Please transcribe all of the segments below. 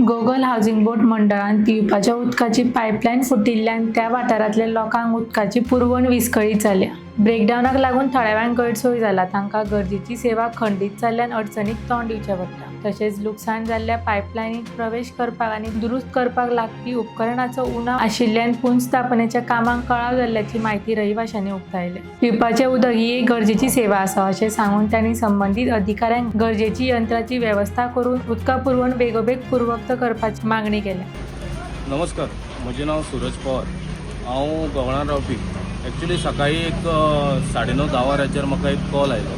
Goggle housing board मंडळान पिवपाच्या उदकाची pipeline फुटिल्ल्यान त्या वाठारांतल्या लोकांक उदकाची पुरवण विस्कळीत जाल्या. ब्रेकडावनाक लागून थळाव्यांक गैरसोय जाला. तांकां गरजेची सेवा खंडीत जाल्ल्यान अडचणीक तोंड दिवचें पडटा. तशेंच लुकसाण जाल्ल्या पायपलायनीत प्रवेश करपाक आनी दुरुस्त करपाक लागपी उपकरणाचो उणाव आशिल्ल्यान पुनर्स्थापनेच्या कामांक कळाव जाल्ल्याची म्हायती रहिवाशांनी उक्तायल्या. पिवपाचें उदक ही एक गरजेची सेवा आसा अशें सांगून तांणी संबंदीत अधिकाऱ्यांक गरजेची यंत्राची वेवस्था करून उदका पुरवण बेगोबेग पूर्ववत करपाची मागणी केल्या. नमस्कार, म्हजें नांव सुरज पवार. हांव गवळान रावपी. एक्चुली सकाळी एक 9:30 10 वरांचेर म्हाका एक कॉल आयलो.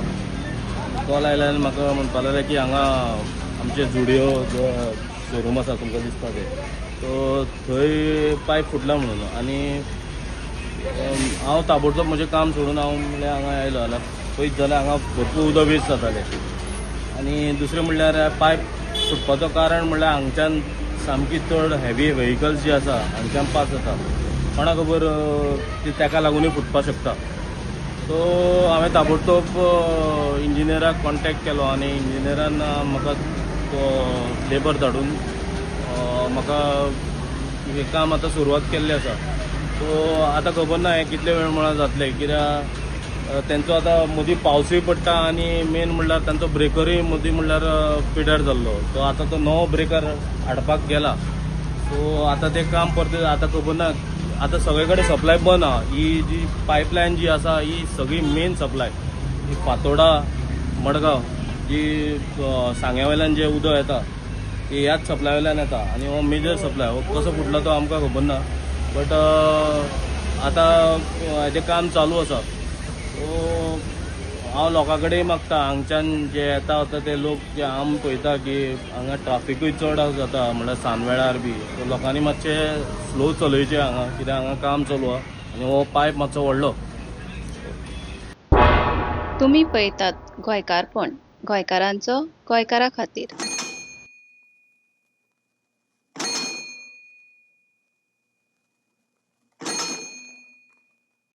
कॉल आयलो आनी म्हाका म्हणपाक लागले की हांगा आमचे जुडियो जो शोरूम आसा, तुमकां दिसता तें, सो थंय पायप फुटला म्हणून. आनी हांव ताबडतोब म्हजें काम सोडून हांव म्हणल्यार हांगा आयलो जाल्यार पळयत जाल्यार हांगा भरपूर उदक वेस्ट जातालें. आनी दुसरें म्हणल्यार पायप फुटपाचो कारण म्हणल्यार हांगच्यान सामकी चड हेवी व्हेकल्स जी आसा हांगच्यान पास जाता. कोणा खबर, ती ताका लागुनूय फुटपाक शकता. सो हांवें ताबडतोब इंजिनियराक कॉन्टेक्ट केलो आनी इंजिनियरान म्हाका लेबर धाडून म्हाका हें काम आतां सुरवात केल्लें आसा. सो आतां खबर ना हें कितले वेळ म्हळ्यार जातलें, कित्याक तेंचो आतां मदीं पावसूय पडटा आनी मेन म्हणल्यार तांचो ब्रेकरूय मदीं म्हणल्यार पिड्यार जाल्लो. सो आतां तो नवो ब्रेकर हाडपाक गेला. सो आतां तें काम परतें आतां खबर ना. आतां सगळे कडेन सप्लाय बंद आहा. ही जी पायपलायन जी आसा ही सगळी मेन सप्लाय ही फातोडा, मडगांव जी सांग्या वयल्यान जें उदक येता ती ह्याच सप्लाय वयल्यान येता आनी हो मेजर सप्लाय हो कसो फुटला तो आमकां खबर ना. बट आतां हेजें काम चालू आसा. सो हांव लोकां कडेन मागता, हांगच्यान जे येता वता ते लोक जे आम पळयता की हांगा ट्राफिकूय चड जाता, म्हणल्यार सांजवेळार बी, सो लोकांनी मातशें स्लो चलयचें हांगा, कित्याक हांगा काम चालू आहा आनी हो पायप मातसो व्हडलो. तुमी पळयतात गोंयकारपण, गोंयकारांचो गोंयकारा खातीर.